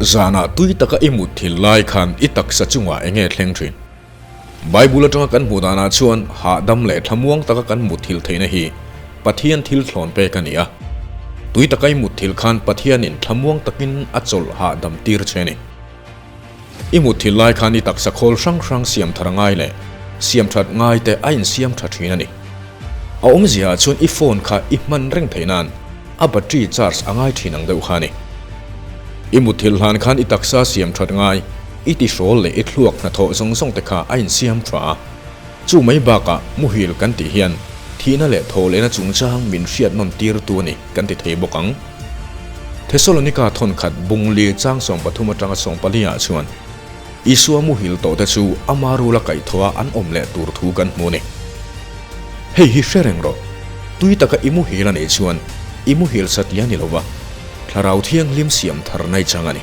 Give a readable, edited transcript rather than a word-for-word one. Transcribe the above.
Zanah tui taka i mutthil lai khan i taksa chungah eng nge thleng thin? Bible atanga kan hmuh danah chuan hahdam leh thlamuang taka kan mutthil theihna hi Pathian thil thlawn pek a ni a. Tui taka i mutthil khan Pathianin thlamuang takin a chawlh hahdam tir che a ni. I mutthil lai khan i taksa khawl hrang hrang siam thar ngai leh siam that ngai te a insiam tha thin a ni. A awmzia ah chuan i phone kha i hman reng theih nan a battery charge a ngai thin ang deuh kha a ni. I mutthil hlan khan i taksa siam that ngai, i tihrawl leh i thluak hnathawh zawng zawng te kha a insiam tha a. Chu mai bakah muhil kan tih hian thihna leh thawhlehna chungchang min hriat nawn tirtu a ni kan ti thei bawk ang. Thesalonika thawnkhat bungli chang 13 atanga 14 ah chuan Isua muhil tawhte chu ama rula kaihthawha an awm leh tur thu kan hmu a ni. Hei hi hre reng rawh, tui taka i muhil a nih chuan i muhil satliah ni lova, Thlarau Thianghlim siam thar nai chang a ni.